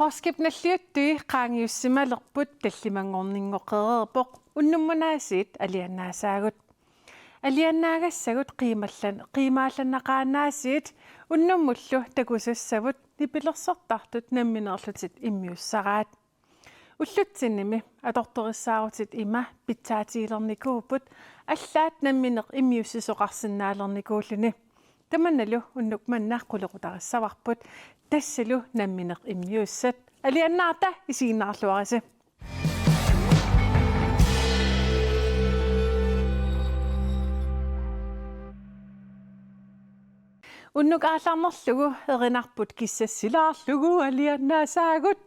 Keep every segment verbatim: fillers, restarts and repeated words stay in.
Torskip nalliuttui qaangiussimalerput tallimanngorninngoqqereerpoq unnummunaasiit aliannaasaagut. Aliannaagassagut qiimallan-, qiimaallanneqaannaasiit unnummullu takusassavut nipilersortartut nammineerlutit immiussaraat. Ullutsinnimi atortorissaarutit ima pitsaatigilernikuupput allaat nammineq immiussisoqarsinnaalernikuulluni. Tamannalu unnuk manna qulequtarissavarput tassalu nammineq immiussat. Aliannaarta isiginnaarluarisi. Unnuk aallarnerlugu erinarput kissassilaarlugu aliannaasaagut.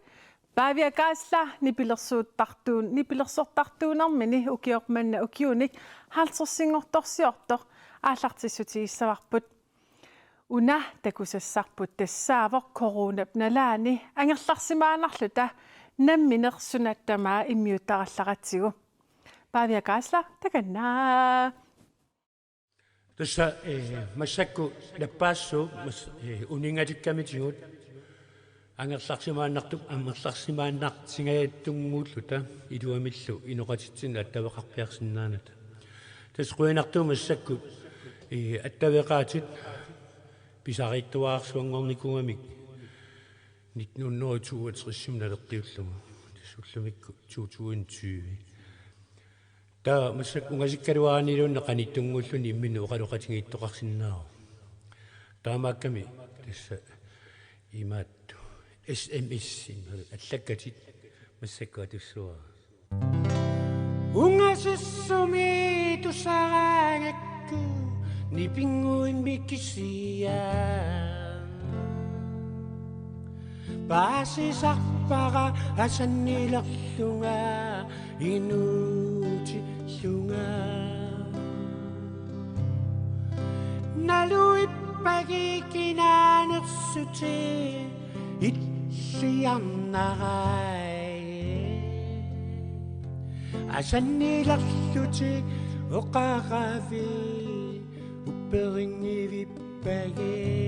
Pavia Geisler nipilersuuttartuun-, nipilersortartuunermini ukioq manna ukiunik halvtredsinngortorsiortoq aallartissutigissavarput. Una takusassarput tassaavoq coronap nalaani angerlarsimaannarluta nammineq sunattama immiuttarallaratsigu. Pavia Geisler, takanna. Tassa, eh, massakkut nappaassuup mas-, eh, uninngatikkamitigut angerlarsimaannartup, angerlarsimaannartingajattunnguulluta iluamillu inoqatitsinnut attaveqarpiarsinnaanata. Tassa qujanartumik massakkut, eh, attaveqaatit pisariittuararsuanngornikuugamik nitten hundrede toogtres naleqqiullugu. Tassa ullumikkut to tusind tyve. Taava massakkut ungasikkaluaraniluunniit qanittunnguulluni imminut oqaloqatigiittoqarsinnaavoq. Taamaakkami tassa imaattoq S M S-inik allakkatit massakkut atussuara. Ungasissumi tusaraangakku nipinnguimmi kisiat. Paasisarpara asannilerlunga inuutillunga. Naluippagi kinaanersutit illiarnarai. Asannilerlutik oqaravit upperinngivippagit.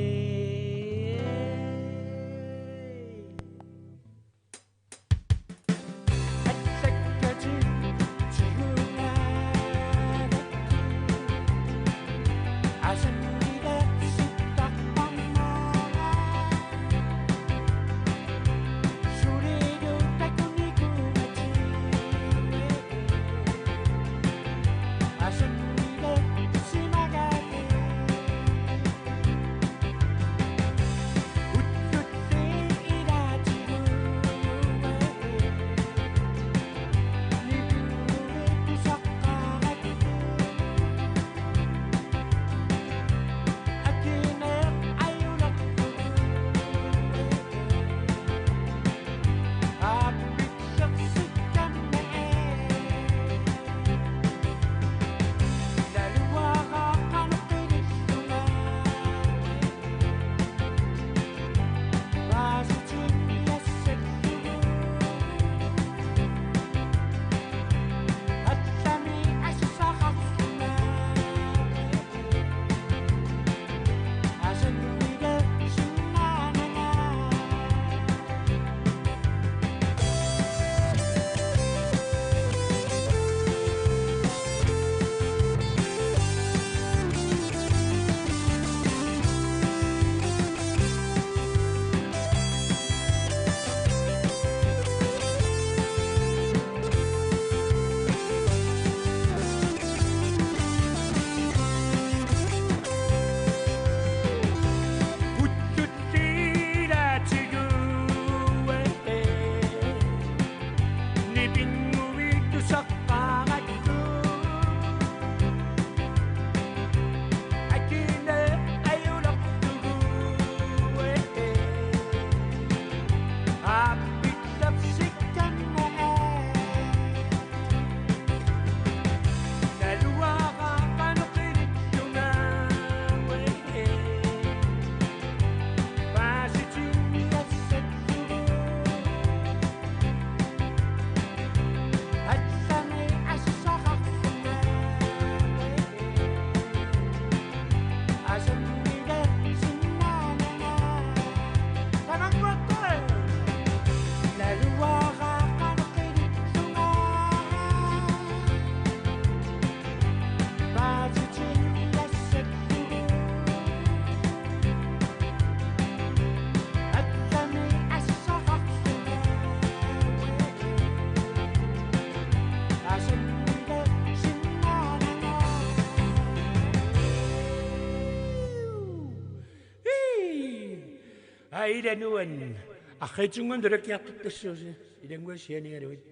Ila nuan. Arriitsunnguamik tulakkiartortassuusi. Ilannguaq sianigalugit.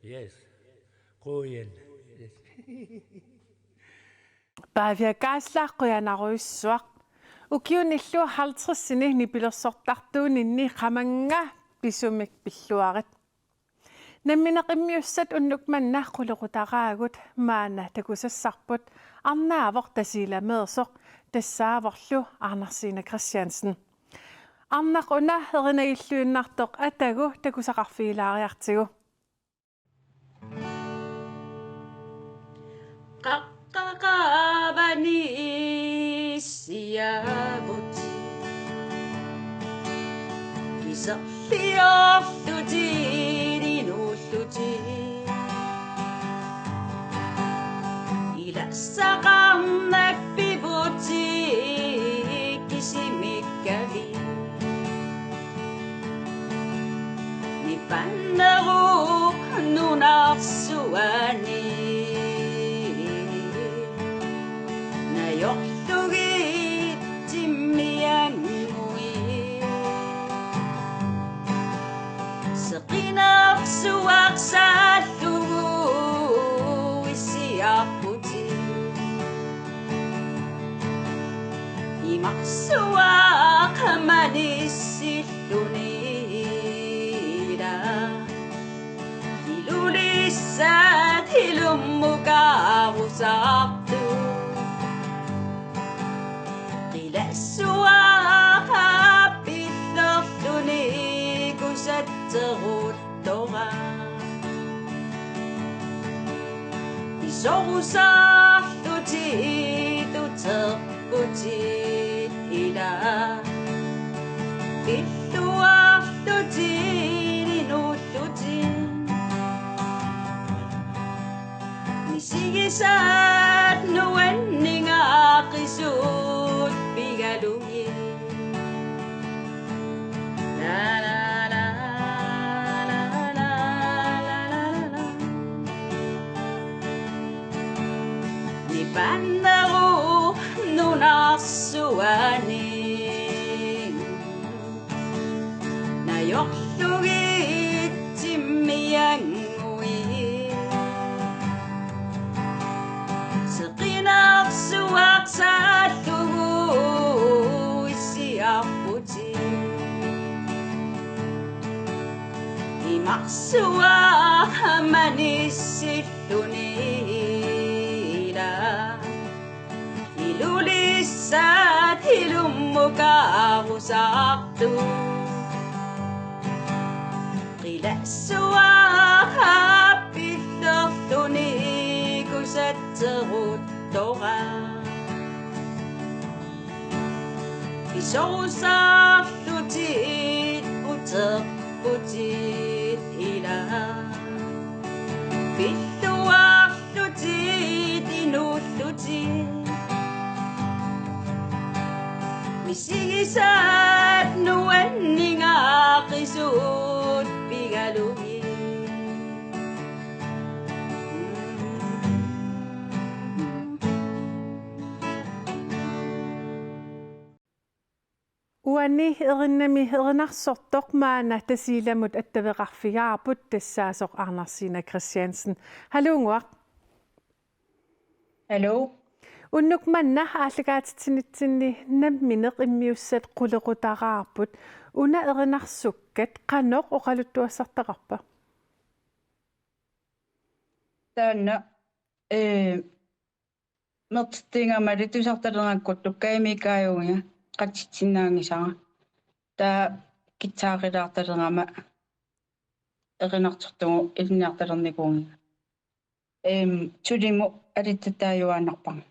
Yes. Qujan. Yes. Pavia Geisler, qujanarujussuaq. Ukiunillu halvtredsini nipilersortartuuninni qamannga pisumik pilluarit. Nammineq immiussat unnuk manna qulequtaraagut, maanna takusassarput Arnaavoq Tasiilameersoq, tassaavorlu Arnarsiina Christiansen. Arnaq una erinagilluinnartoq atagu takusaqarfigilaariartigu. Qaqqaqaavani issiavutit. Kiserliorlutit inuullutit. Ilassaqarnak pivutit kisimikkavit. Nipannerup nunarsuani najorlugit timmiannguit. Seqinersuaq saallugu issiarputit. Imarsuaq manissilluni ila. Ilulissat ilummukaarusartut. Qilassuaq aappillerluni kusatseruttoq. Tora. Pisorusarlutit uterputit ila. Pilluarlutit inuullutit. Misigisat nuanningaaqisut pigalugit. Nipannerup nunarsuani najorlugit timmiannguit. Seqinersuaq saallugu issiarputit. Imarsuaq manissilluni ila. Ilulissat ilummukaarusartut. Qilassuaq aappillerluni kusatseruttoq. Tora. Pisorusarlutit uterputit ila. Pilluarlutit inuullutit. Misigisat nuanningaaqisut pigalugit. Uani erinnami erinarsortoq maanna Tasiilamut attaveqarfigaarput, tassaasoq Arnarsiina Christiansen. Haluunnguaq. Hallo. Unnuk manna aallakaatitsinitsinni nammineq immiussat qulequtaraarput. Una erinarsukkat qanoq oqaluttuassartaqarpa? Taanna, ee, mertertiingamali tusartalernakkut tukkaimikaajugia qatitsinnaanngisara. Taava guitarilaartalerama erinarsortugu ilinniartalernikuugiga. Em, sulimu alittaajuaannarpara.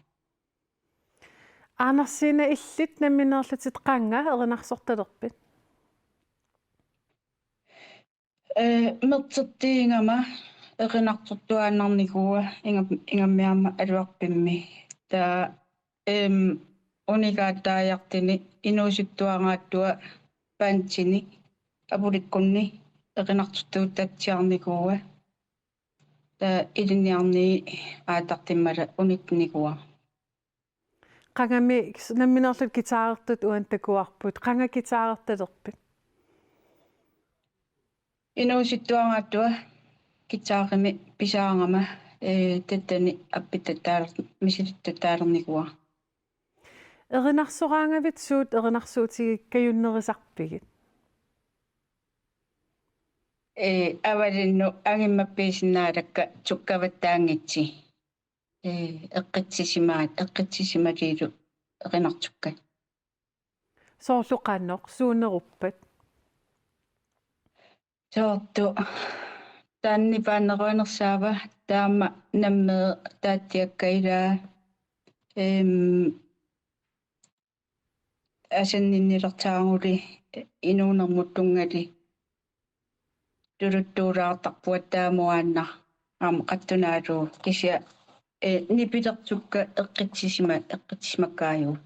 Arnarsiina, illit nammineerlutit qanga erinarsortalerpit? Ee, mertertiigama erinarsortuaannarnikuua inga-, ingammik aamma aluarpimmi. Taava, em, unigaataajartuni inuusuttuaraattua pansini apulikkunni erinarsortuutatsiarnikuua. Taava ilinniarneri aatartimmata unitnikuuara. Qangami nammineerlutit guitarertut uani takuarput, qanga guitarertalerpit? Inuusuttuaraangatta guitarimi pisaarama, ee, tattani appitattaaler-, misilittattaalernikuuara. Erinarsoraangavit suut erinarsuutigikkajunneriarpigit? Ee, avalinnut angimmappiisinnaalakka tukkavattaanngitsi. Ee, eqqissisimaat, eqqissisimalillu erinartukkat. Soorlu qanoq, suuneruppat? Soorlu taanna nipaanneruinersaava, taama nammeq taatiakka ilaa, em, asanninnilertaaruli inuunermut tunngali tuluttuulaartarpunga taama uanna aamma qattunaalu kisianni, ee, nipilersukkat eqqissisima-, eqqissisimakkaajuvoq.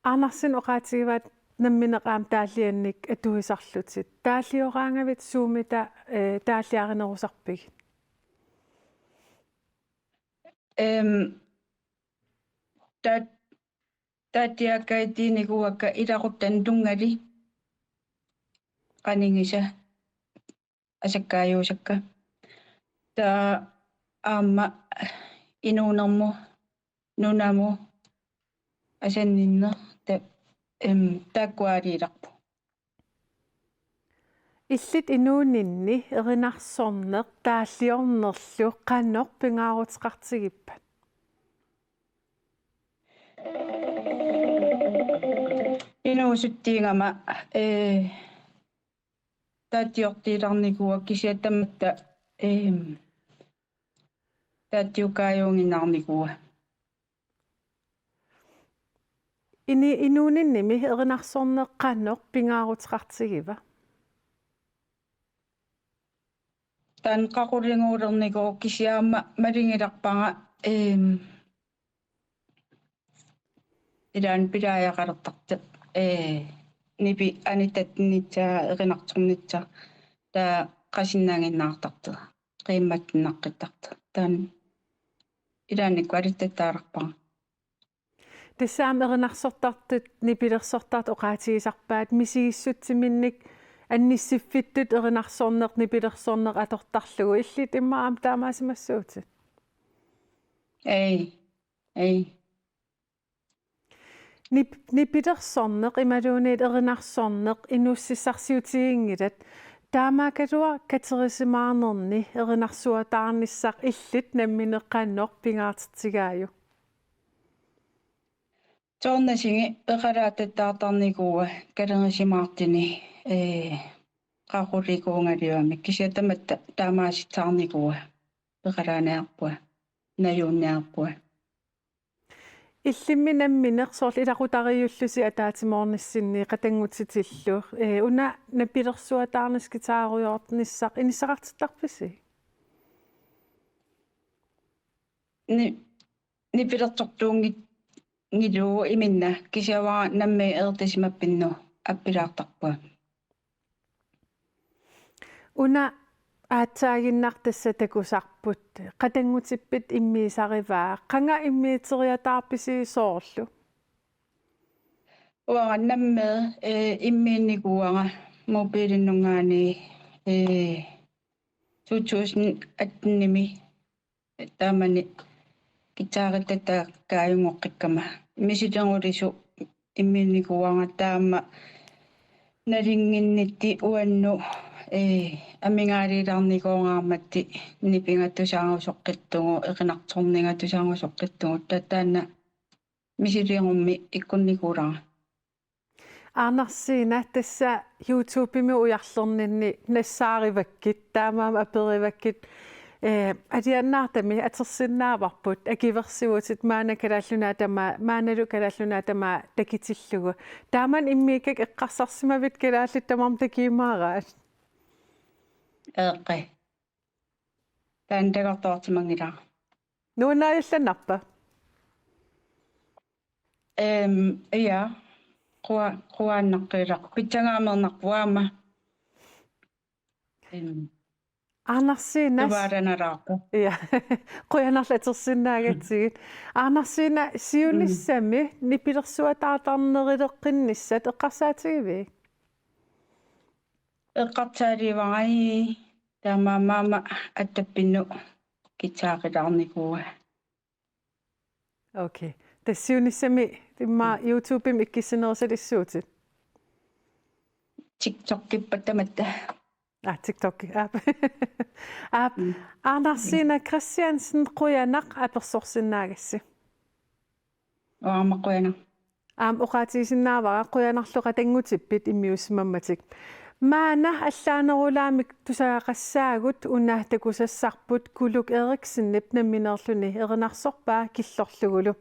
Aanarsin oqaatigivaat nammineq aamma taalliannik atuisarlutit. Taallioraangavit suumita, ee, taalliarinerusarpigit? Em, taa-, taatiakkaitiinikuuakka ilaquttanut tunngali qanigisat asakkaajuusakka. Taava aamma inuunermut, nunamut, asanninneq, ta-, em, taakkuaaliilerput. Illit inuuninni erinarsorneq taalliornerlu qanoq pingaaruteqartigippat? Inuusuttuugama, ee, taatiortiilarnikuuara kisianni tamatta, em, taatiukkaajunnginnarnikuuara. Ini-, inuuninnimi erinarsorneq qanoq pingaaruteqartigiva? Taanna qaquliguulernikuuvoq kisianni aamma malugilerpara, em, ilaanni pilaajaqalertartoq, ee, nipi anittatsinnissaa erinarsornissaa taava qasinnaannginnaartartoq, qiimmatsinnaqqittartoq. Taanna ilaannikkut alittattaalerpara. Tassa aamma erinarsortartut nipilersortartut oqaatigisarpaat misigissutsiminnik annisiffittut erinarsorneq nipilersorneq atortarlugu, illit immaqa aamma taamaasimassuutit? Ei, ei. Nip-, nipilersorneq imaluunniit erinarsorneq inuussutissarsiutiginngilat. Taamaakkaluaq katerisimaarnerni erinarsuataarnissaq illit nammineq qanoq pingaartitsigaajuk? Soorunami peqalaatattaartarnikuuara katerisimaartuni, ee, qaquliguugaluamik kisianni tamatta taamaasitsaarnikuuara, peqalaaniarpunga, najuunniarpunga. Illimmi nammineq soorlu ilaqutariiullusi ataatsimoornissinni qatanngutitillu, ee, una nipilersuataarnissaq guitariornissaq inissaqartittarpisi? Ni-, nipilersortuunngilugu iminna kisianni uanga nammineq ertisimappinnu appilaartarpunga. Una aatsaaginnaq tassa takusarput, qatanngutippit immiisarivaa, qanga immiiteriataarpisi soorlu? Uanga nammineq, ee, immiinnikuuara mobiilinngaanniit, ee, to tusind atten-imi taamani guitaritattaakkaajunngoqqikkama. Misilerulisut immiinnikuuara taama nalunnginnittut uannut, ee, amigaaliilaarnikuugaluarmata nipiga tusaarusoqqittugut, erinarsorniga tusaarusoqqittugut, taava taanna misilerummi ikkunnikuuara. Aanarsiina, tassa YouTube-imi ujarlerninni nassaarivakkit, taamaammat aperivakkit, ee, alianaartami atorsinnaavarput, akuersivutit maanna Kalaallit Nunaat tamaat, maannalu Kalaallit Nunaat tamaat takutillugu. Taamani immiukkakka eqqarsarsimavit kalaallit tamarmik takuumaaraat? Eeqqi. Taanna takorloortimanngilara. Nuannarillannarpa? Em, ja. Qua-, quaannaqqiilaq. Pitsanngaannarpoq aamma. Em. Aanarsiina. Tuvaalanalaarpoq. Ja. Qujanarlu atorsinnaagatsigit. Aanarsiina, siunissami nipilersuataartarneruleqqinnissat eqqarsaatigiviuk? Eqqarsaatigaara, taamaammat attappinut guitarilaarnikuuara. Okay. Tassa siunissami immaqa YouTubemi ikkussinerusalissuutit? TikTokippat tamatta. Ah, TikTok. Aap. Aap. Mm. Aanarsiina Christiansen, qujanaq apersorsinnaagassi. Aamma qujanaq. Aamma oqaatigisinnaavara, qujanarlu qatanngutippit immiussimammatik. Maanna allaanerulaammik tusagaqassaagut, una takusassarput Kuluk Eriksenip nammineerluni erinarsorpaa killorlugulu.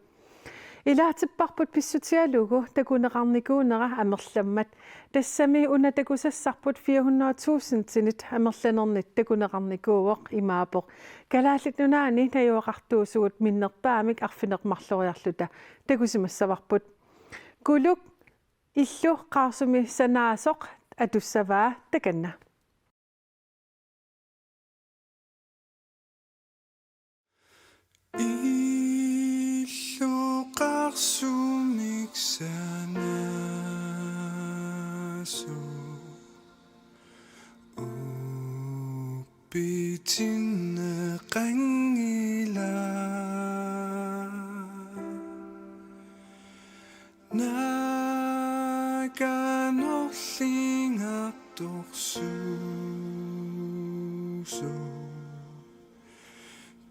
Ilaatipparput pissutigalugu takuneqarnikuunera amerlammat. Tassami una takusassarput fire hundrede tusindinit amerlanernit takuneqarnikuuvoq, imaappoq: Kalaallit Nunaanni najugaqartuusugut minnerpaamik arfineq-marloriarluta takusimassavarput. Kuluk, illu Qaarsumi sanaasoq atussavaa, takanna. Illu Qaarsumik sanaasoq uppitinngeqanngilaq. Naakanorlingartorsuusoq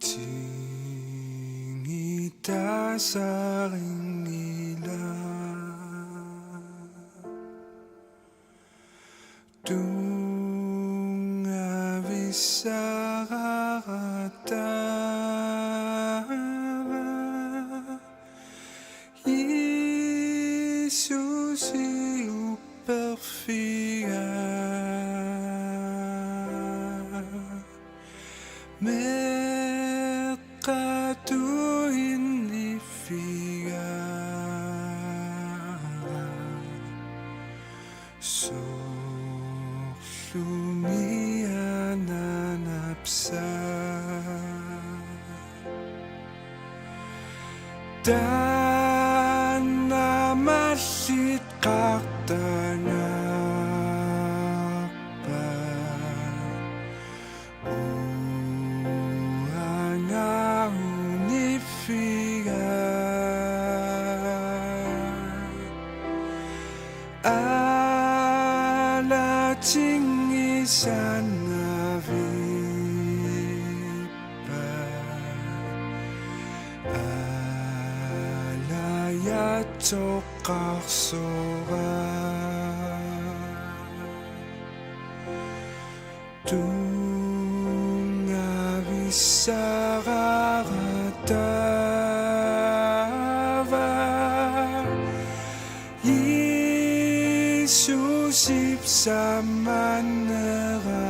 tingitasarinngilaq. Tunngavissaqarata Jiisusi upperfiga, meeqqat uniffigara, soorlumi ananapsaa. Taanna mallit qartangaarpat, uanga uniffiga. Alaatinngisanavippat, alajatsoqqarsora. Tunngavissaqaratava Jiisusip sammanera.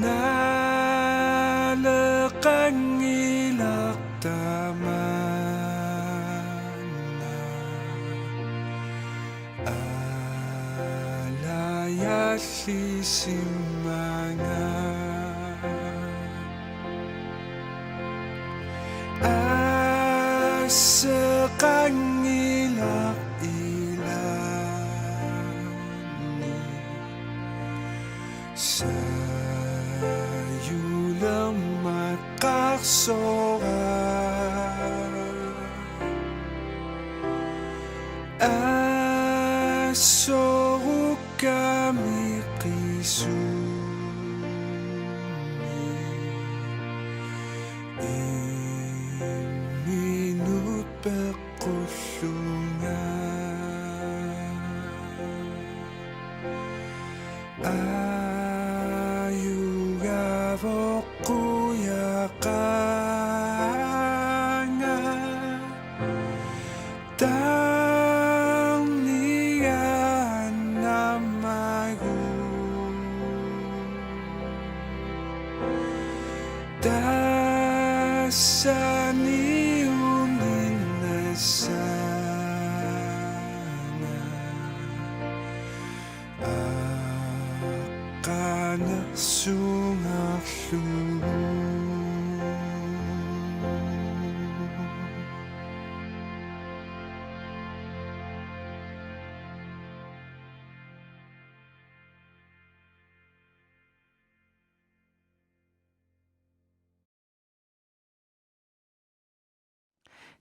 Naleqanngilaq tamanna. Alajallisimanga. Asseqanngilaq ilani. Sajulermat qarsora. Assorukkami qisummi imminut peqqullunga. Ajugavoq qujaqaanga. Tarniga namagu. Tassani uninnassanga. Nersuungaarlugu.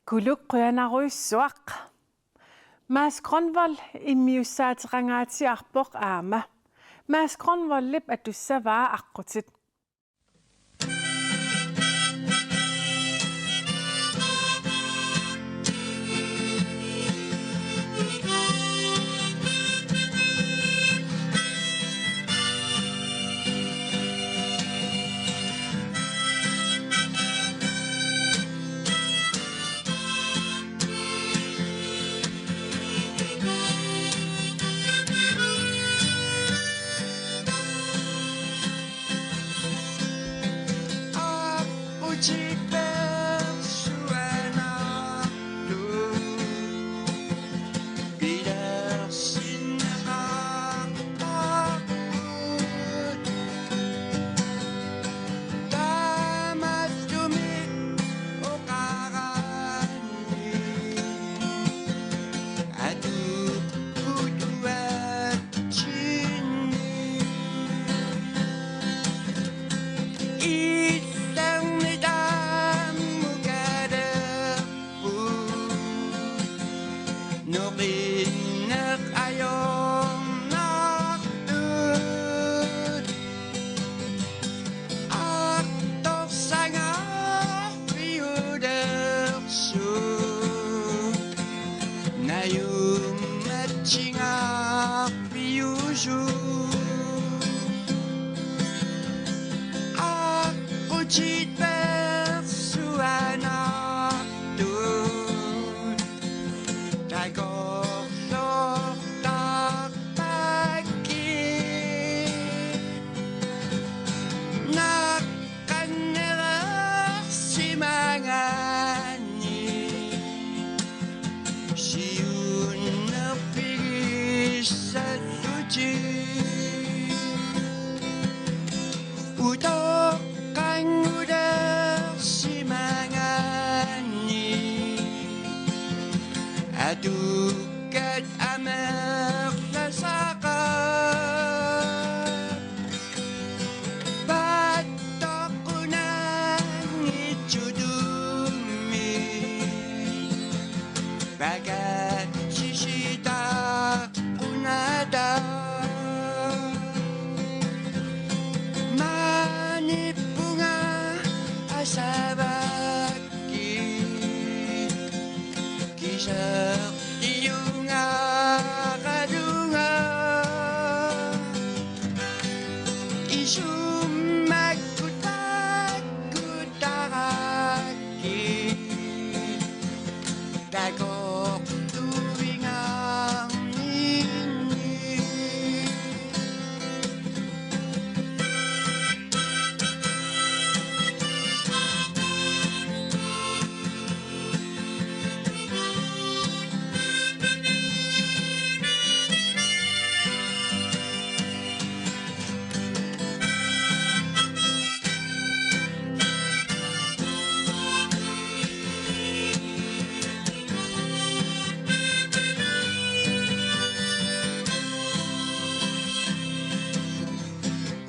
Kuluk qujanarujussuaq. Mads Grønvold immiussaateqangaatsiarpoq aamma. Mads Grønvoldip atussavaa aqqutit. Noqinneq ajornartut artorsangaarpiulersoq najummatsingaarpiusoq aqqutit persuanartut takorloortarpakkit. Naqqannereersimagaanni siunnerfigissallutit. Utoqqanngulersimagaanni atukkat amerlasaqaat. Paattoqqunanngitsutut pakatsisitaaqqunaata. Maaniippunga asavakkit kiserliungaaralunga. Isummakkut pakkutarakkit takorluingaarninni.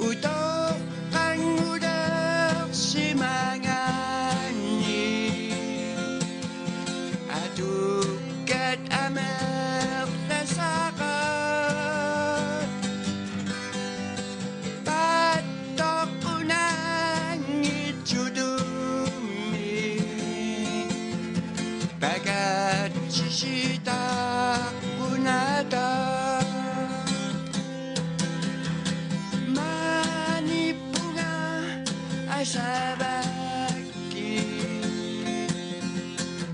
Utoqqanngulersimagaanni atukkat amerlasaqaat. Paattoqqunanngitsutut pakatsisitaaqqunaata. Maaniippunga asavakkit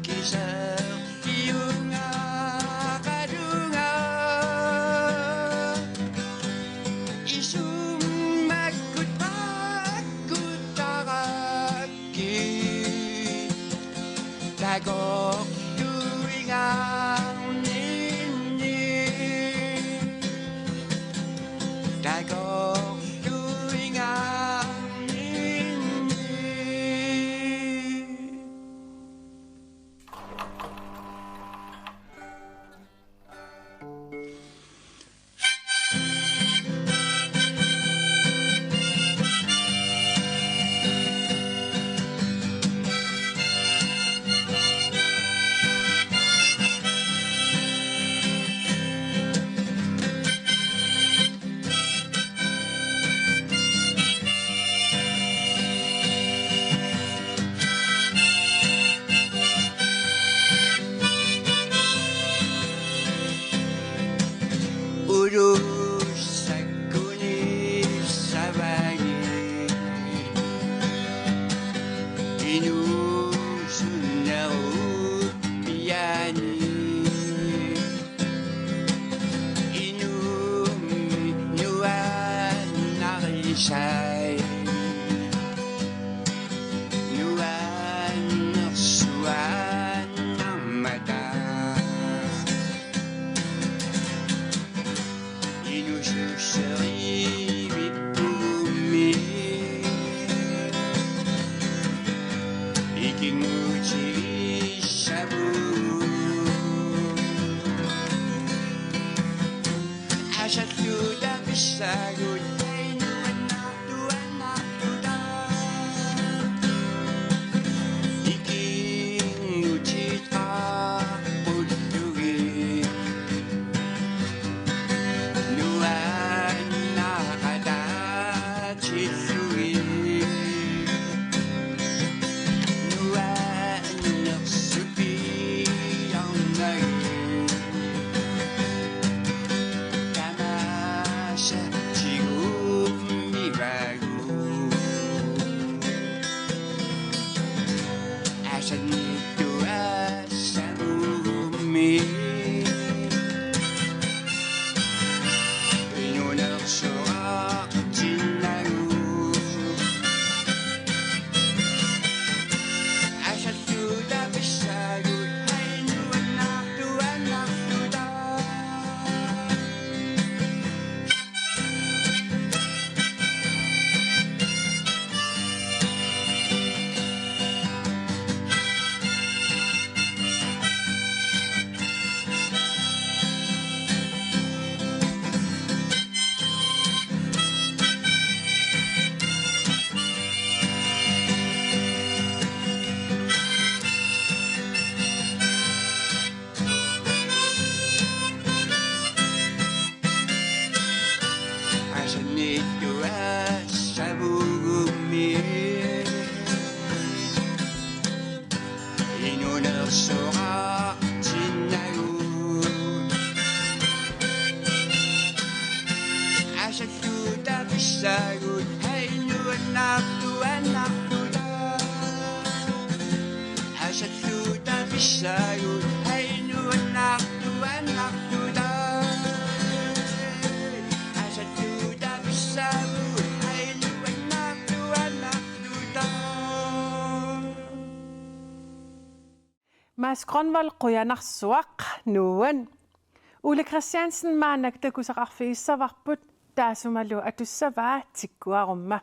kiserliungaaralunga. Isummakkut pakkutarak takorluingaarninni. Takorluingaarninni. Sai nuannersuaannarmata inuususserivippugummi ikinngutivissavugut. Asalluta pissaagut ainuannartuannartuta ikinngutitaaqqullugit nuannaqataatillugit nuannersupiarnagit. Tamaasa tigummivagut asannittuassavugummi inuunersoraartinnagu. Asalluta pissaagut ainuannartuannartuta. Asannittuassavugummi inuunersoraartinnagu. Asalluta pissaagut ainuannartuannartuta. Asalluta pissaagut ainuannartuannartuta. Asalluta pissaagut ainuannartuannartuta. Mads Grønvold, qujanarsuaq, nuan. Ole Kristiansen, maanna takusaqarfigissavarput, taassumalu atussavaa tikkuarumma.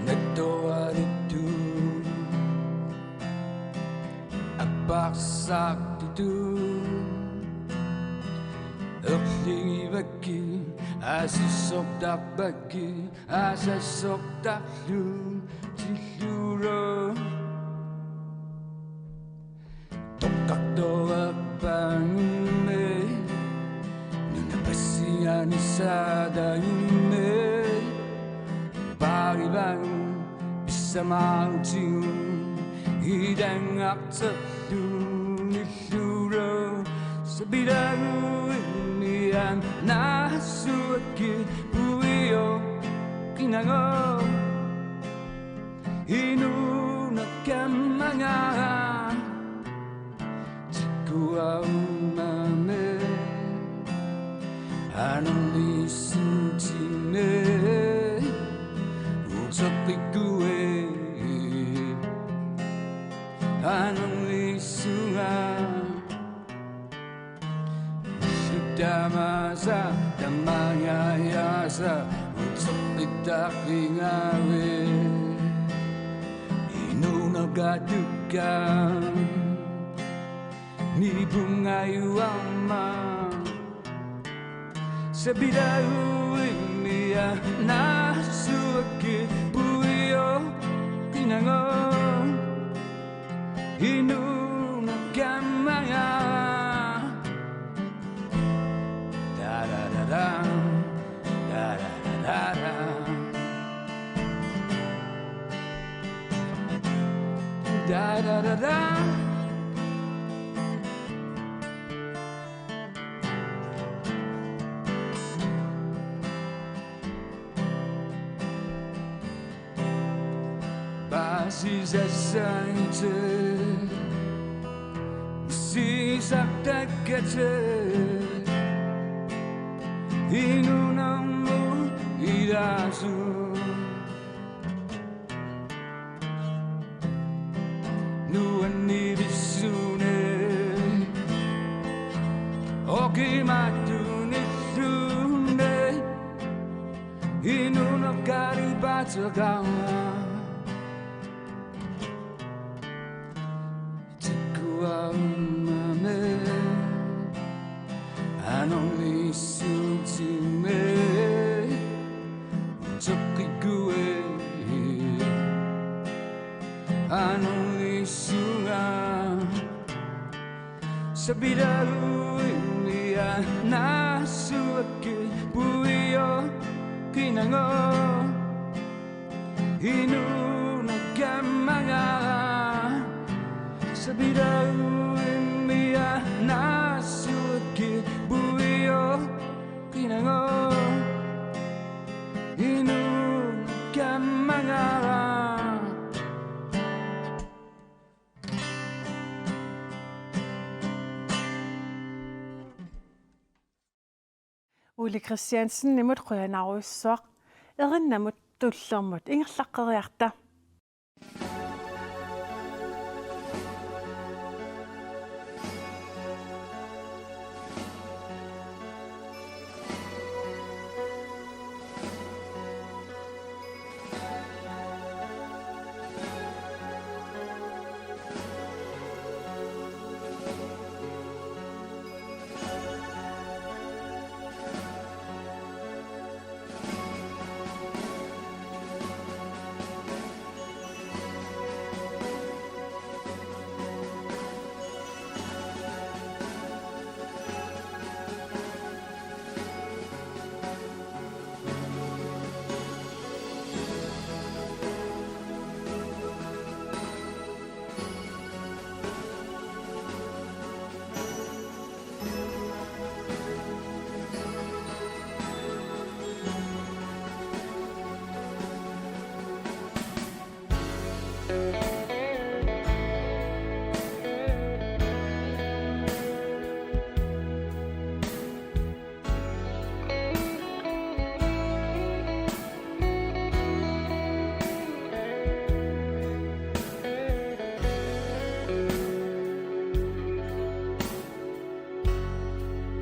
Nattooraluttu apparsartutut erligivakkit, aasissortarpakkit, aasassortarlutillugu. Toqqartoreerpaanngummik nunapassianissaataanngummik, paarivagut pissamaarutigut ilanngarterlunillugu. Sapilaguimmiaannarsuakkit puioqqinagooq inuuneq kammangara. Tikkuarumaarmat anorliissuutinik uteqqikkuit. Anorliissuaq. Tamaasa, tamangajaasa, uteqqittaqqingaarpit. Inuuneq atukkaaq, nipungajuarmat. Sapilaguimmiaannarsuakkit puioqqinagooq inuuneq kammangara. Da da da da, da da da da da. Da da da da. Paasisassanngitsoq, missi Saktakkatit inuunermut ilaasut. Nuannivissunik oqimaattunilluunniit inuuneq qalipaateqarpoq. Tikkuarumami anornissuutimmi teqqikkuit anornissuunga. Sapilaguimmi anaassuakkit puioqinagit. Inuuneq kammangara, sapilaguimmi anaassuakkit puioqinagit. Inuuneq kammangara. Ole Kristiansenimut qujanarujussuaq, erinnamut tullermut ingerlaqqeriarta.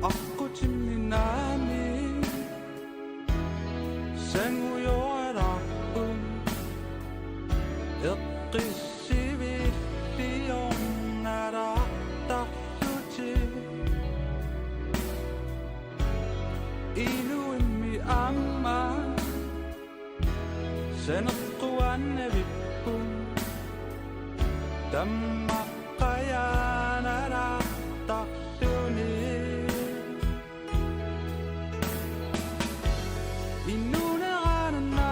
Aqqutimmi naamik sangujoraarput, eqqissiviilliornaraartarlutik. Inuimmi aamma saneqquannavipput, tammaqqajaanalaartarluni. Inuunerananna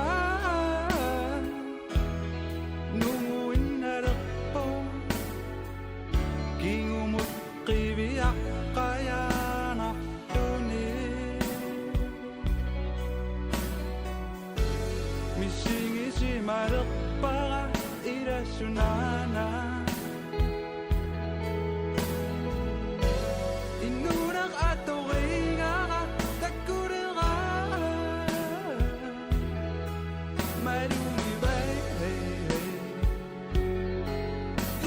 nunguinnalerpoq, kingumut qiviaqqajaanarluni. Misigisimalerpara ilaasunaana. Inuuneq atoriigara takkulera malugivai.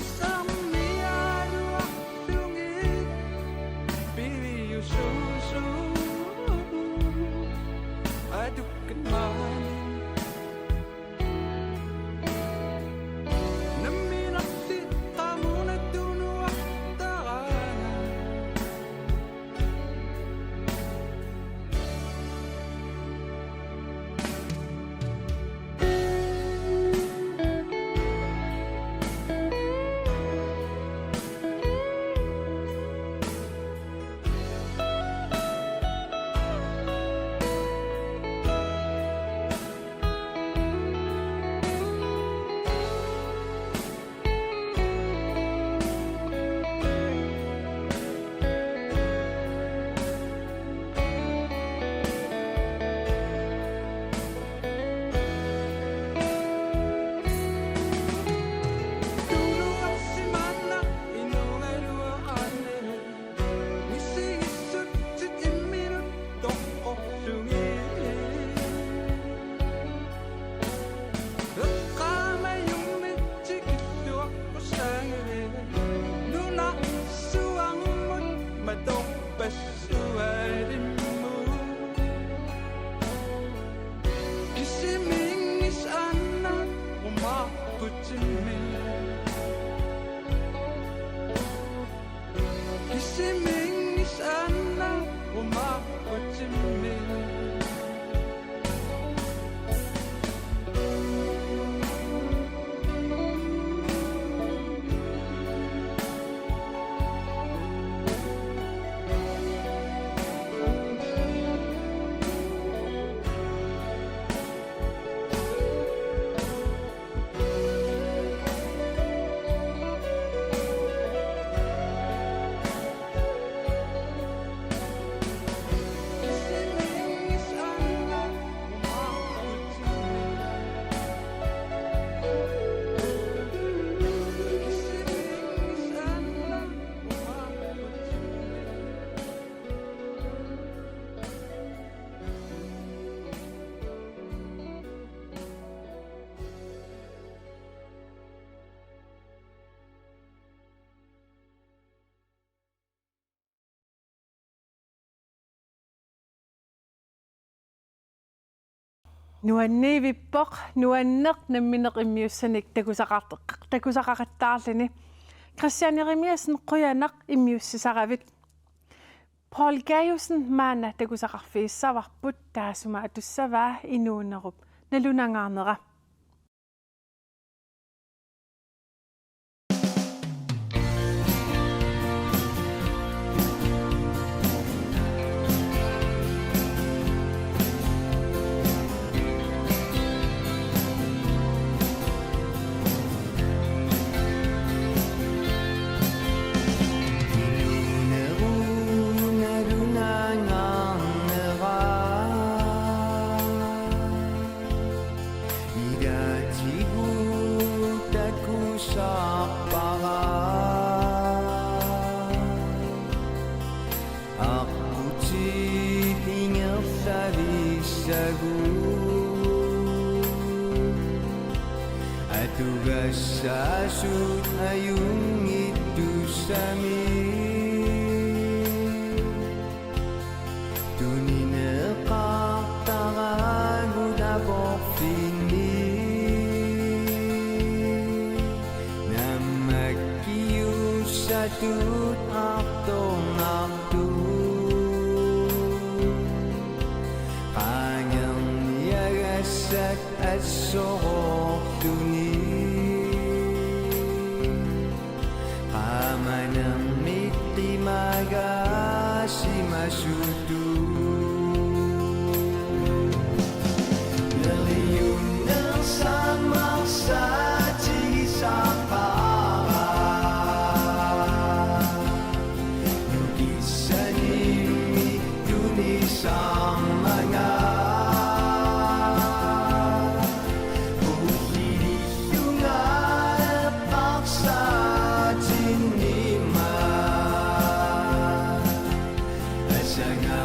Isarmialuaq Nuanniivippoq, nuanneq nammineq immiussanik takusaqart-, takusaqaqattaarluni. Christian Jeremiassen, qujanaq immiussisaravit. Poul Gajussen, maanna takusaqarfigissavarput, taassuma atussavaa inuunerup nalunangaarnera. Igaatigut takusarpara. Aqqutit ingerlavissagut. Atugassaasut ajunngittussamik. Tunineqartaragut aporfinni. Namakkiussatut artornartut. Qaangerniagassat assororluni. Qaamanermit qimagaasimasutut. Neriunnersaammarsaatigisaqaara. Nukissanimmi tunisarmanga. Ulliliunga eqqarsaatinnimma. Asanga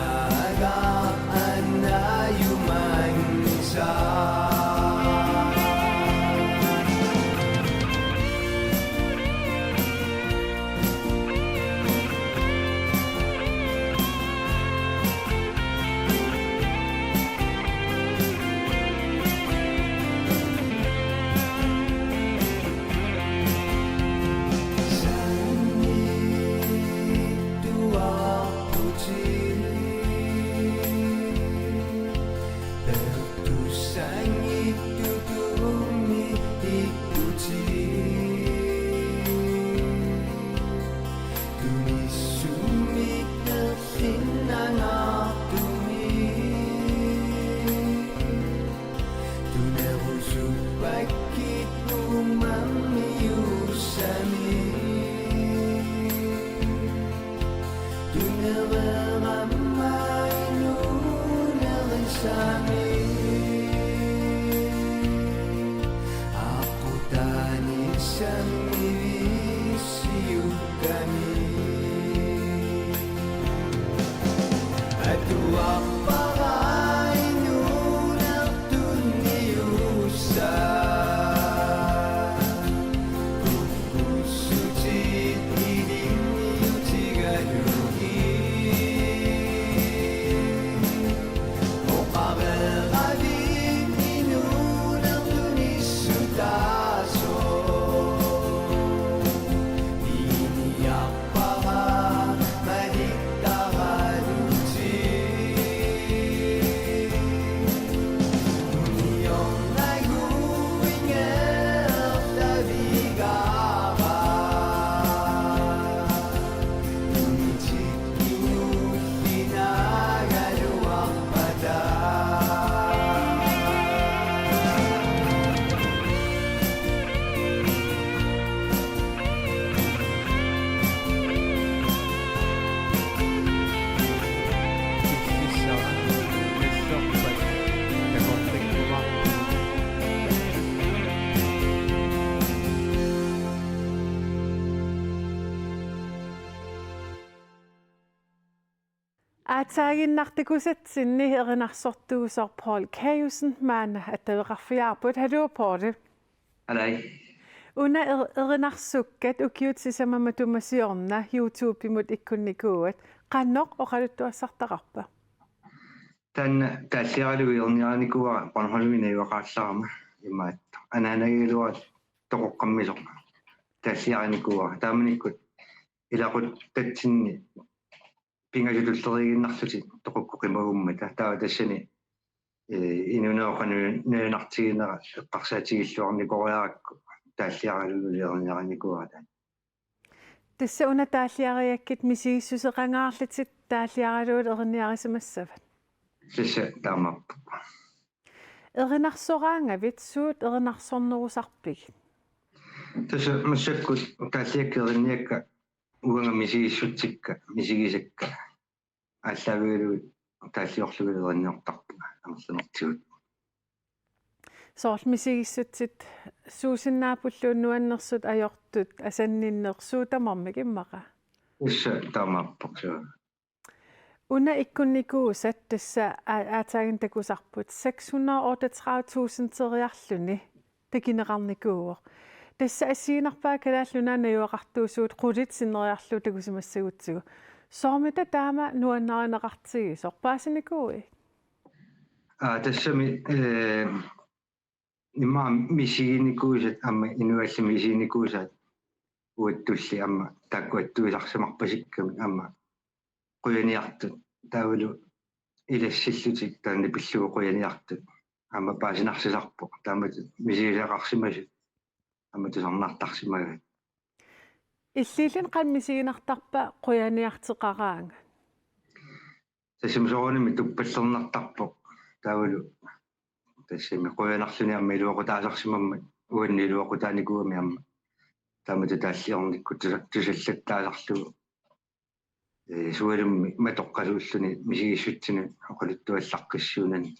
Aatsaaginnaq takusatsinni erinarsortuusoq Poul Kæjussen maanna attaveqarfigaarput. Haluu, Poul. Alai. Una er-, erinarsukkat ukiut sisamat matuma siorna YouTube-imut ikkunnikuuat. Qanoq oqaluttuassartaqarpa? Taanna taalliaralugu erniarinikuuara Bornholmi najugaqarama imaattoq. Anaanagigaluartoq toqoqqammisoq taalliarinikuuara. Taamanikkut ilaquttatsinni pingasut tulleriiginnarlutik toqukkoq qimagummata. Taava tassani, eh, inuunerup qanoq nuannaartiginera eqqarsaatigilluarnikooriarakku taalliaralugu erniarinikuuara taanna. Tassa una taalliarigakkit misigissuseqangaarlutit taalliaralugu erniarisimassavat. Tassa taamaappoq. Erinarsoraangavit suut erinarsornerusarpigit? Tassa massakkut taalliakkat erinniakkat uanga misigissutsikka, misigisakka aallaavigalugit taalliorlugit erinniortarpunga amerlanertigut. Soorlu misigissutsit suusinnaappullu nuannersut ajortut asanninneq suut tamarmik immaqa? Tassa taamaappoq suu. Una ikkunnikuusat tassa a-, aatsaannguaq takusarput seks hundrede og otteogtredive tusindiinnarluni takineqarnikuuvoq. Tassa assigiinnarpaa Kalaallit Nunaat najugaqartuusut qulit sinneriarlugu takusimassagutsigu. Soormita taama nuannarineqartigisoq, paasinikuuit? Aa, tassami, eh, immaqa misiginikuusat aamma inuallu misiginikuusat uattulli aamma taakku attuisarsimarpasikkamik aamma qujaniartut taavalu ilassillutik taanna pillugu qujaniartut aamma paasinarsisarpoq taamatut misigisaqarsimasut aamma tusarnaartarsimagaat. Illillin qanoq misiginartarpa qujaniarteqaraangat? Tassami soorunami tuppallernartarpoq taavalu tassami qujanarluni aamma iluaqutaasarsimammat uannut iluaqutaanikuugami aamma taamatut taalliornikkut tusa-, tusallattaasarlugu. Ee, sualummik matoqqasuulluni misigissutsinut oqaluttuallaqqissuunani.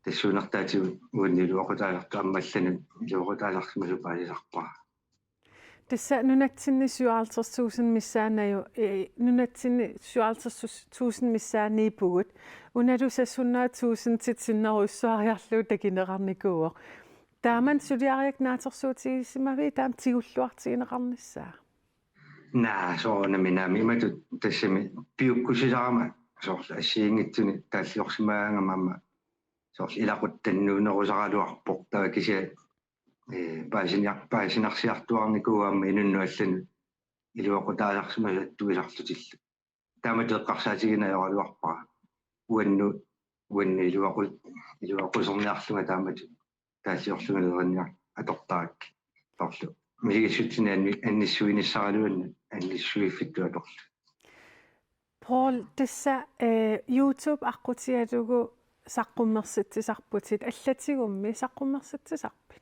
Tassuunartaatigut uannut iluaqutaasartoq aamma allanut iluaqutaasarsimasoq paasisarpara. Tassa nunatsinni syvoghalvtreds tusind missaannaaju, ee, nunatsinni syvoghalvtreds tusind missaanniippugut. Unalu seks hundrede tusindit sinnerujussuariarlugu takineqarnikuuvoq. Taamani suliarigakkit naatsorsuutigisimavit taama tigulluartigineqarnissaa? Naa, soorunami naamik imatut tassami piukkussisarama soorlu assigiinngitsuni taalliorsimagaangama aamma soorlu ilaquttannuunerusaraluarpoq taava kisianni, ee, paasiniar-, paasinarsiartuarnikuuvoq aamma inunnut allanut iluaqutaasarsimasut attuisarlutillu. Taamatut eqqarsaatigineq ajoraluarpara. Uannut, uannut iluaqu-, iluaquserniarlunga taamatut taalliorlunga erinniartut atortarakkit. Soorlu misigissutsinut anni-, annissuinissaraluannut annissuiffittut atorlugit. Poul, tassa, ee, YouTube aqqutigalugu saqqummersitsisarputit, allatigummi saqqummersitsisarpit?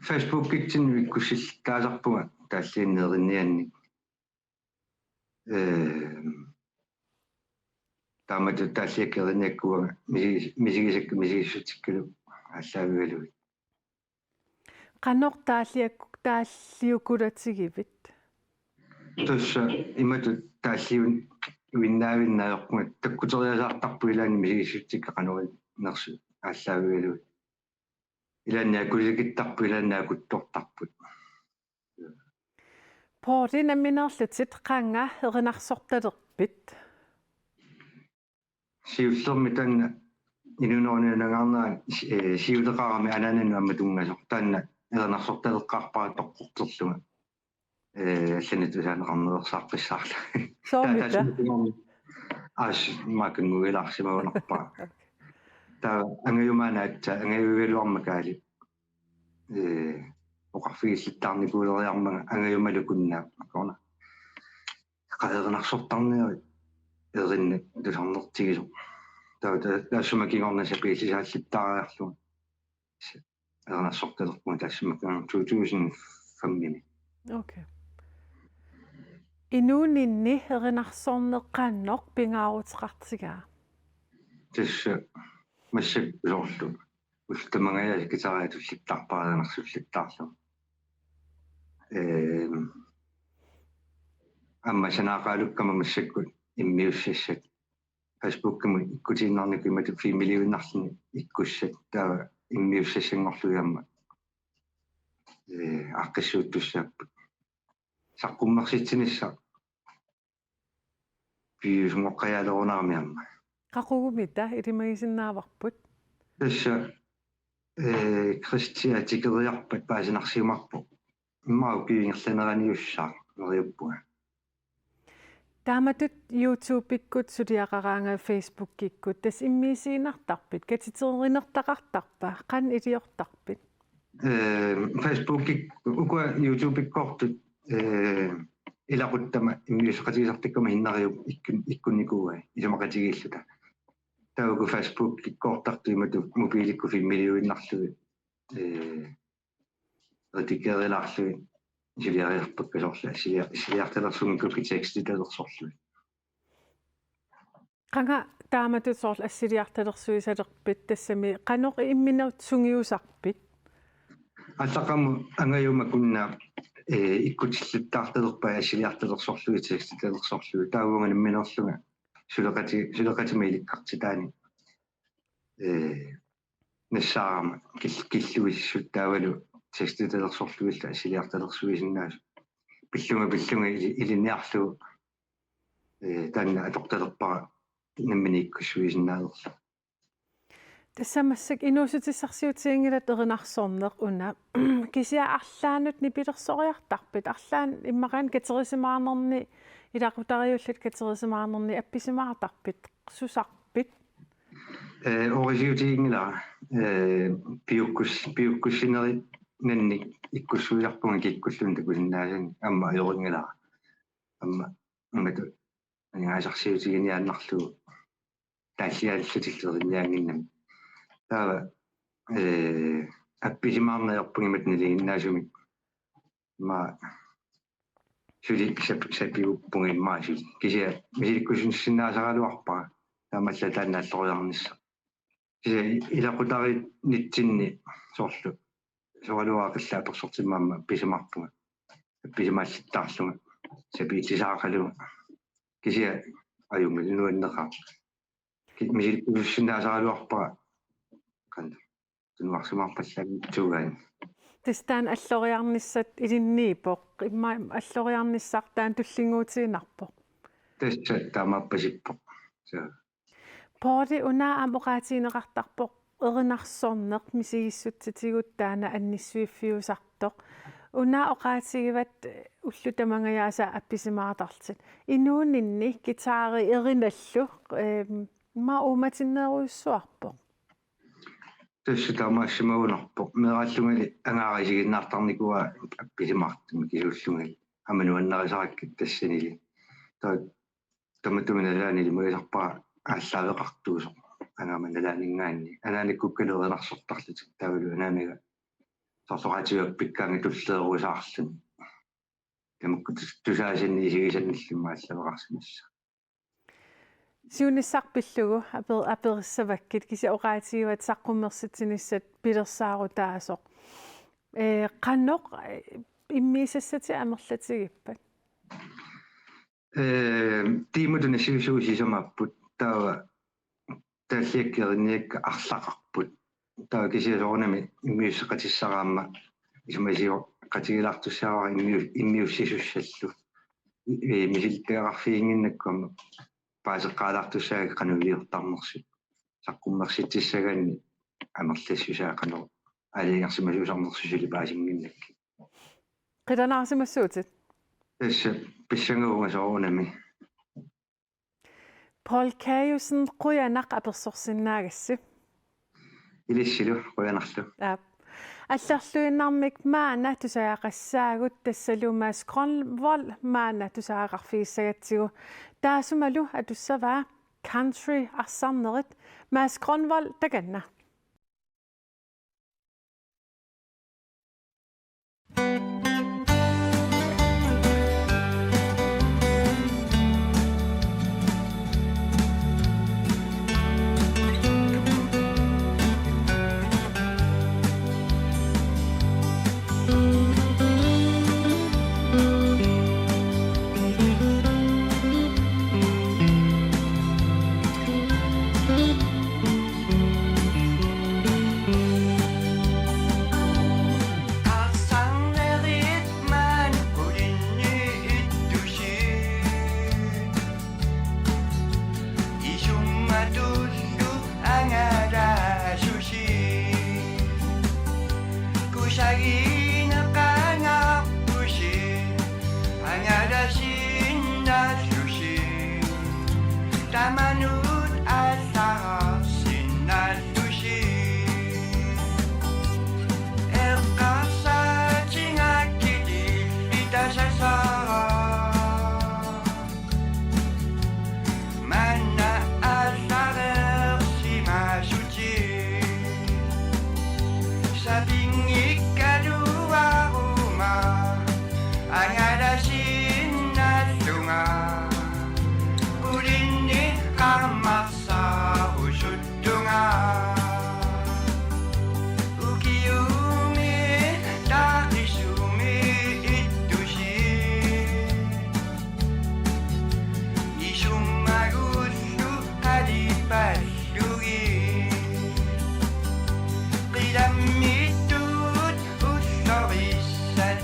Facebookitsinnut ikkussillattaasarpunga taallianni erinnianni. Ee, taamatut taalliakkat erinniakkat uanga misi-, misigisakka misigissutsikkalu aallaavigalugit. Qanoq taalliakku-, taalliukulatigivit? Tassa imatut taalliuinnaavinnaajoqqunga takkuteriasaartarput ilaanni misigissutsikka qanoq innersut aallaavigalugit. Ilaanni akulikittarput, ilaanni akuttortarput. Poul, nammineerlutit qanga erinarsortalerpit? Siullermik taanna inuunerup nuannaarnera, ee, siuleqarami anaanannut aamma tunngasoq. Taanna erinarsortaleqqaarpara toqqorterlunga. Ee, allanut tusaaneqarneq ersaaqqissaarlunga. Soormita? Ta-, tassuma kingorna. Aas, maakannguilaarsimagunarpara. Taava angajumaana aatsaat, angajugaluarma Kaali. Ee, oqarfigillattaarnikuuleriarmanga angajumalu kunnaap akorna. Qanga erinarsortarnerit erinni tusarnertigisoq. Taava ta-, taassuma kingorna sapiillisaallattaariarlunga. Erinarsortalerpunga taassuma kingorna to tusind fem-imi. Okay. Inuuninni erinarsorneq qanoq pingaaruteqartigaa? Tassa massakkut soorlu ullut tamangajaasa guitariat tullittaarpara erinarsullattaarlugu. Ehm, aamma sanaaqalukkama massakkut immiussassat Facebookimi ikkutiinnarnikkut imatut filmiliuinnarluni ikkussat taava immiussassanngorlugit aamma, ee, aaqqissuuttussaapput. Saqqummersitsinissaq piviusunngoqqajaalerunerami aamma. Qaqugumita ilimagisinnaavarput? Tassa, ee, Christia tikeriarpat paasinarsiumarpoq. Immaqa ukiut ingerlaneraniussaaq neriuppunga. Taamatut YouTube-ikkut suliaqaraangat Facebook-ikkut tassa immiussiinnartarpit, katiterinertaqartarpa, qanoq iliortarpit? Ee, Facebook-ik-, ukua YouTube-ikkoortut, ee, ilaquttama immiusseqatigisartakkama sinneriup ikkun-, ikkunnikuuai isumaqatigiilluta. Taava uku Facebook-ikkoortartut imatut mobiilikkut filmiliuinnarlugit, ee, redigerilaarlugit suliariarpakka soorlu assilia-, assiliartalersunngikkukku tekstitalersorlugit. Qanga taamatut soorlu assiliartalersuisalerpit tassami qanoq imminut sungiusarpit? Aallaqqaammut angajuma kunna, ee, ikkutillattaartalerpai assiliartalersorlugit tekstitalersorlugit taava uanga nammineerlunga suleqati-, suleqatima ilikkartitaanik, ee, nassaarama kil-, killuisissut taavalu tekstitalersorlugillu assiliartalersuisinnaasut. Pillunga pillunga ili-, ilinniarlugu, ee, taanna atortalerpara nammineq ikkussuisinnaalerlugu. Tassa massakkut inuussutissarsiutiginngilat erinarsorneq una. Kisianni arlaannut nipilersoriartarpit? Arlaannik immaqa katerisimaarnerni, ilaqutariiullutik katerisimaarnerni appisimaartarpit? Susarpit? Ee, orisiutiginngilara, ee, piukkus-, piukkussinerit nannik ikkussuisarpunga kikkulluunniit takusinnaasannik aamma ajorinngilara. Aamma imatut aningaasarsiutiginiaannarlugu taalliaallutillu erinniannginnami. Taava, ee, appisimaarneq ajorpunga imatut nalinginnaasumik. Immaqa suli sap-, sapiguppunga immaqa suli. Kisianni misilikkusussinnaasaraluarpara taamaallaat taanna alloriarnissaq. Kisianni ilaqutariinnitsinni soorlu soraluaqallaat apersortimmat aamma appisimaarpunga. Appisimaallattaarlunga. Sapiillisaaqalunga. Kisianni ajunngilaq nuanneqaaq. Ki-, misilikkusussinnaasaraluarpara. Qanoq. Tunuarsimaarpallaanngitsuugaanni. Tassa taanna alloriarnissat ilinniippoq. Immaqa alloriarnissaq taanna tullinnguutiinnarpoq. Tassa taamaappasippoq. Suu. Poorli una aamma oqaatigineqartarpoq erinarsorneq misigissutsitigut taanna annissuiffiusartoq. Una oqaatigivat ullut tamangajaasa appisimaartarlutit. Inuuninni guitari erinallu, ehm, immaqa uummatinneerujussuarpoq. Tassa taamaasimagunarpoq. Meeraallungali angaara isiginnaartarnikuuara appisimaartumik kisuullungali. Aamma nuannarisarakkit tassanili. Taava tamatuma nalaani ilimagisarpara aallaaveqartuusoq. Angaammat nalaaninngaanniit. Anaanakkukkalu erinarsortarlutik taavalu anaanaga soorlu oqaatigivat pikkaanni tulleerusaarluni. Tamakku tus-, tusaasannik isigisannillu aallaaveqarsimassaaq. Siunissaq pillugu aper-, aperissavakkit kisianni oqaatigivat saqqummersitsinissat pilersaarutaasoq. Ee, qanoq, ee, immiussassatit amerlatigippat? Ee, tiimatut nassiussugut sisamaapput taava taalliakkat erinniakkat arlaqarput. Taava kisianni soorunami immiusseqatissara aamma isumasioqatigilaartussaavara immiu-, immiussisussallu. I-, i-, misilittagaqarfiginnginnakku aamma paaseqqaalaartussaagakku qanoq iliortarnersut. Saqqummersitsissagaanni amerlassusaa qanoq aalajangersimasuusarnersut suli paasinnginnakkit. Qilanaarsimassuutit. Tassa pissangavunga soorunami. Poul Kajussen, qujanaq apersorsinnaagassi. Ilissilu, qujanarlu. Aap. Allarluinnarmik maanna tusagaqassaagut tassalu Mads Grønvold maanna tusagaqarfigissagatsigu. Taassumalu atussavaa country arsarnerit. Mads Grønvold takanna. Sinnaallusi, tamanut aallarsinnaallusi. Eqqarsaatingakkit illit tasasara. Manna aallarersimasutit. Sapinngikkaluaruma angalasinnaallugu. Qulinni qammarsarusuttunga. Ukiumi taqiisumi ittusi. Isummagullu qalipallugit. Qilammittut ullorissat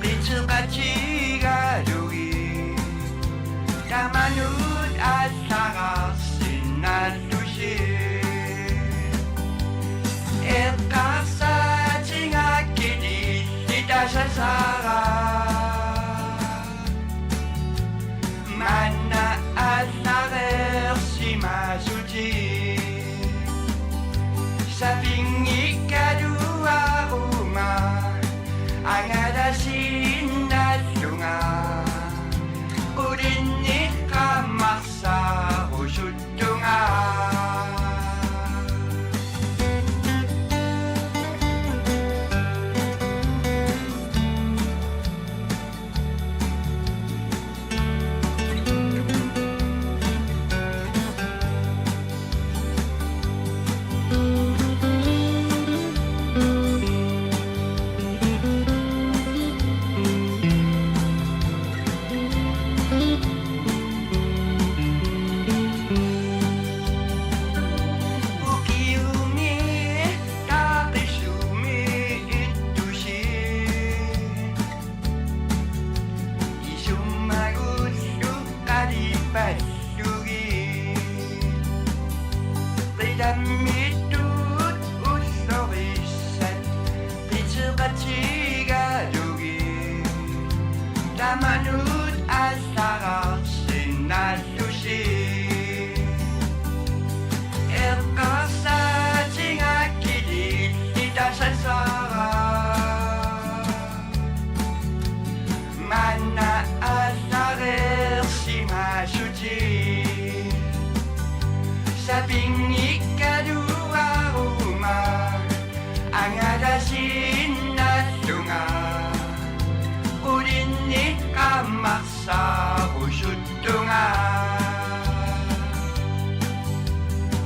qiteqatigalugit. Tamanut aallarsinnaallusi. Eqqarsaatingakkit illit tasasara. Manna aallarersimasutit. Sapinngikkaluaruma angalasinnaallugu. Qulinni qammarsarusuttunga. Ukiumi taqiisumi ittusi. Isummagullu qalipallugit. Qilammittut ullorissat qiteqatigalugit. Tamanut aallarsinnaallusi. Eqqarsaatingakkit illit tasasara. Manna aallarersimasutit. Sapinngikkaluaruma angalasinnaallugu. Qulinni qammarsarusuttunga.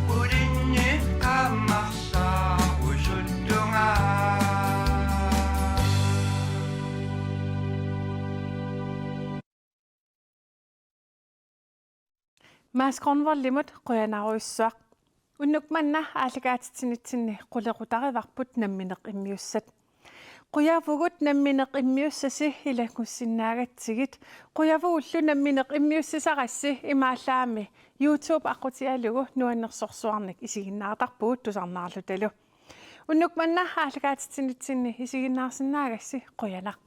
Qulinni qammarsarusuttunga. Mads Grønvoldimut qujanarujussuaq. Unnuk manna aallakaatitsinitsinni qulequtarivarput nammineq immiussat. Qujavugut nammineq immiussasi ilanngussinnaagakkit. Qujavugullu nammineq immiussisarassi imaallaammi YouTube aqqutigalugu nuannersorsuarnik isiginnaartarpugut tusarnaarlutalu. Unnuk manna aallakaatitsinitsinni isiginnaarsinnaagassi qujanaq.